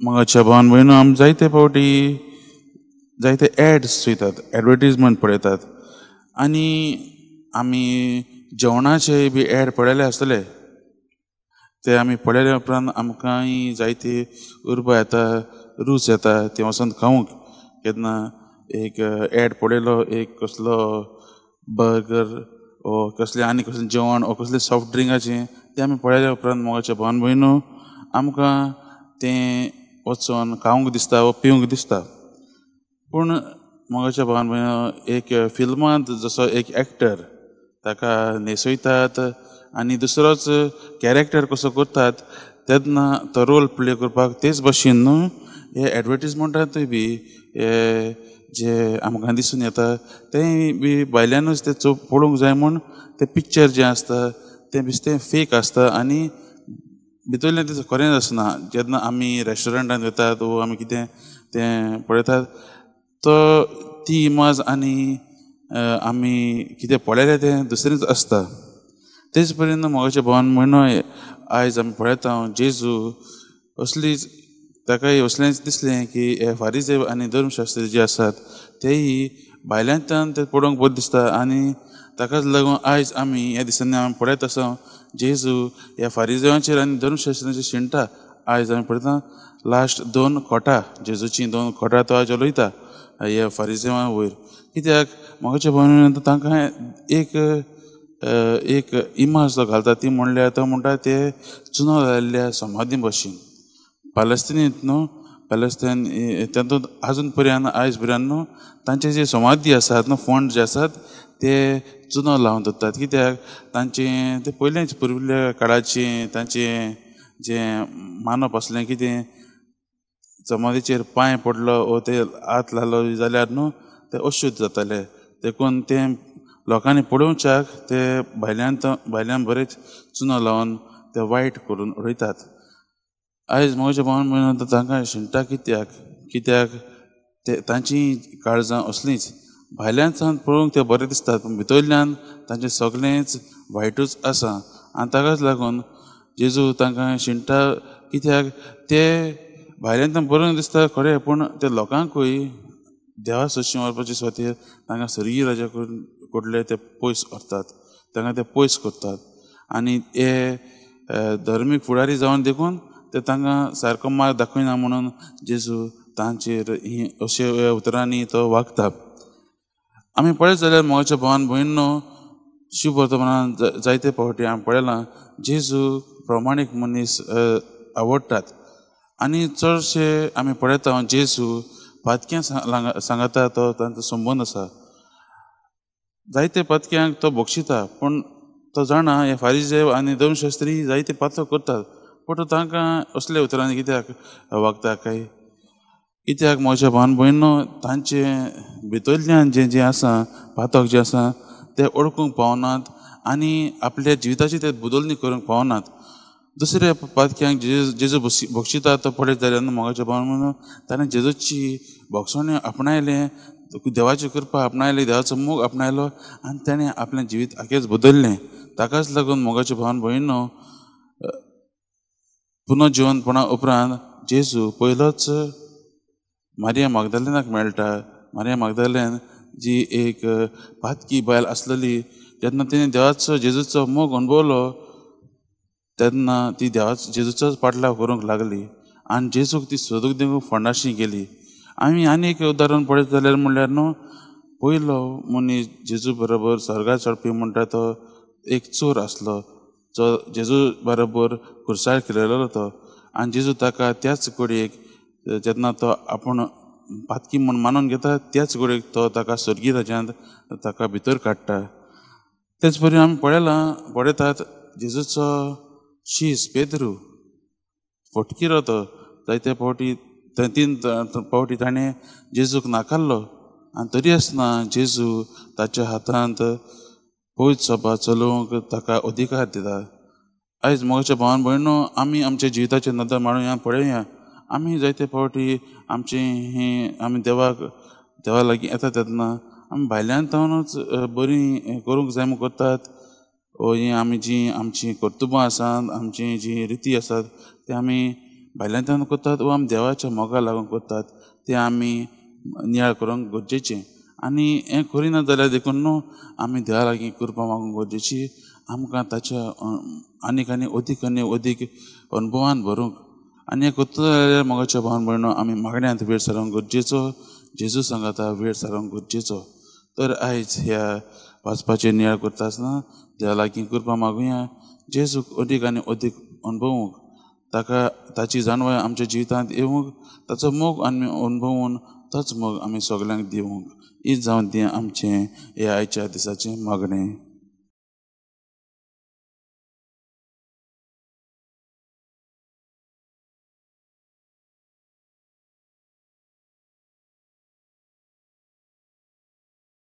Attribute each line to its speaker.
Speaker 1: मोगाच्या भावान भयणो आमी जायते फावटी जायते एड्स चोयतात, एडवर्टीजमेंट पळयतात आनी आमी जेवणाचे बी एड पळयले आसतले. ते आमी पळयल्या उपरांत आमकांय जायती उर्बा येता, रूच येता तें वचोन खावंक. केन्ना एक एड पळयलो, एक कसलो बर्गर ओ कसलें आनी कसलें जेवण ओ कसलें सॉफ्ट ड्रिंकाचें, तें आमी पळयल्या उपरांत मोगाच्या भावान भयणो आमकां तें वचोन खावंक दिसता वो पिवंक दिसता. पूण मोगाच्या भावान भयणो एक फिल्मांत जसो एक एक्टर ताका न्हेसयतात आनी दुसरोच कॅरेक्टर कसो करतात तेन्ना तो रोल प्ले करपाक तेच भशेन न्हू हे एडवर्टीजमेंटांतूय बी हे जे आमकां दिसून येता तेंय बी भायल्यानूच तें पळोवंक जाय म्हूण तें पिक्चर जें आसता तें बेश्टें फेक आसता आनी भितरलें तें खरेंच आसना. जेन्ना आमी रेस्टोरंटान वतात वो आमी कितें तें पळयतात तो ती इमाज आनी आमी कितें पळयलें तें दुसरेंच आसता. तेच पर्यंत मोगाच्या भावान म्हयनो आयज आमी पळयता जेजू असलीच ताकाय असलेंच दिसलें की हे फारीजेव आनी धर्मशास्त्री जे आसात तेय भायल्यान ते पळोवंक बरें दिसता आनी ताकाच लागून आयज आमी ह्या दिसांनी आमी पळयत आसा जेजू ह्या फारीजेवांचेर आनी धर्मशास्त्रांचेर शिणटा. आयज आमी पळयता लास्ट दोन खोटा, जेजूची दोन खोटा तो आयज उलयता ह्या फारीजेवां वयर. कित्याक मोगाच्या भावान तांकां एक एक इमाज तो घालता ती म्हणल्यार तो म्हणटा ते चुनो लायिल्ल्या समाधी भशेन. पॅलेस्टिनींत न्हू, पॅलेस्टायन तातूंत आजून पर्यंत आयज पर्यंत न्हू तांचे जे समाधी आसात न्हू, फोंड जे आसात ते चुनो लावन दवरतात. कित्याक तांचे ते पयलेंच पुर्विल्ल्या काळाचें तांचें जें मानप आसलें कितें समाधीचेर पांय पडलो वो ते हात लायलो जाल्यार न्हू ते अशुद्ध जाताले. देखून तें लोकांनी पळोवच्याक ते भायल्यान भायल्यान बरेच चुनो लावन ते वायट करून उडयतात. आयज मोगाच्या भावान भयणो तांकां शिणटा कित्याक, कित्याक ते तांची काळजां असलींच भायल्यान सावन पळोवंक ते बरें दिसतात पूण भितरल्यान तांचें सगळेंच वायटूच आसा. आनी ताकाच लागून जेजू तांकां शिणटा कित्याक ते भायल्यान बरें दिसता खरें पूण ते लोकांकूय देवा सरशी व्हरपाचे सुवातेर तांकां सर्गी राजा कडले ते पयस व्हरतात, तांकां ते पयस करतात. आनी हे धर्मीक फुडारी जावन देखून ते तांकां सारको मार्ग दाखयना म्हणून जेजू तांचेर ही अशे उतरांनी तो वागता. आमी पळयत जाल्यार मोगाच्या भावान भयणो शिव वर्तमानान जायते फावटी आमी पळयलां जेजू प्रमाणीक मनीस आवडटात आनी चडशे आमी पळयता जेजू पातक्यां सांगता तो तांचो संबंद आसा. जायते पातक्यांक तो बक्षिता पूण तो जाणा हे फारीजेव आनी धर्मशास्त्री जायते पातक करतात पूण तो तांकां असल्या उतरांनी कित्याक वागता काय, कित्याक म्हज्या भावान भयणो तांचे भितरल्यान जें जें आसा पातक जें आसा ते ओळखूंक पावनात आनी आपल्या जिविताची ते बदलणी करूंक पावनात. दुसऱ्या पातक्यांक जेजू बक्षिता तो पळयत जाल्यार मोगाच्या भावान भयणो ताणें जेजूची भोगसणी आपणायलें, देवाची कृपा आपणायली, देवाचो मोग आपणायलो आनी ताणें आपलें जिवीत आखेच बदललें. ताकाच लागून मोगाच्या भावान भयणो पुनर्जिवनपणा उपरांत जेजू पयलोच मारिया मागदालेनाक मेळटा. मारिया मागदालेन जी एक पातकी बायल आसलेली जेन्ना तिणें देवाचो जेजूचो मोग अणभवलो तेन्ना ती देवाचो जेजूचोच पाटलाव करूंक लागली आनी जेजूक ती सोदूंक दिवंक फोंडाशी गेली. आमी आनी एक उदाहरण पळयत जाल्यार म्हणल्यार न्हू पयलो मनीस जेजू बरोबर स्वर्गार चडपी म्हणटा तो एक चोर आसलो जो जेजू बरोबर खुर्सार खेळयलो तो आनी जेजू ताका त्याच घडयेक जेन्ना तो आपूण पातकी म्हूण मानून घेता त्याच घडयेक तो ताका स्वर्गीय राज्यांत ताका भितर काडटा. तेच परी आमी पळयलां पळयतात जेजूचो शीस पेद्रू फटकिरो तो जायते फावटी तीन फावटी ताणें जेजूक नाकारलो आनी तरी आसतना जेजू ताच्या हातांत पयस सभा चलोवंक ताका अधिकार दिता. आयज मोगाच्या भावान भयणो आमी आमच्या जिविताचे नदर मांडुया पळोवया. आमी जायते फावटी आमचे हें आमी देवाक देवा लागीं येता तेन्ना आमी भायल्यान तावनूच बरी करूंक जाय म्हूण करतात वो हीं आमी जीं आमचीं कर्तुबां आसात आमची जी रिती आसात ते आमी भायल्यान करतात वा आमी देवाच्या मोगा लागून करतात तें आमी नियाळ करूंक गरजेचें। आनी हें करिना जाल्यार देखून न्हू आमी देवा लागीं कृपा मागूंक गरजेची, आमकां ताच्या आनीक आनी अदीक आनी अदीक अनुभवान भरूंक। आनी हें करता जाल्यार मोगाच्या भावन भयणो आमी मागण्यांत वेळ सारोवंक गरजेचो, जेजू सांगाता वेळ सारोवंक गरजेचो। तर आयज ह्या वाचपाचेर नियाळ करता आसतना देवा लागीं कृपा मागुया, जेजूक अदीक आनी अदीक अनुभवूंक, ताका ताची जाणवाय आमच्या जिवितांत येवंक, ताचो मोग आमी अनुभवून तोच मोग आमी सगल्यांक दिवंक। ही जावन ती आमचें ह्या आयच्या दिसाचें मागणें।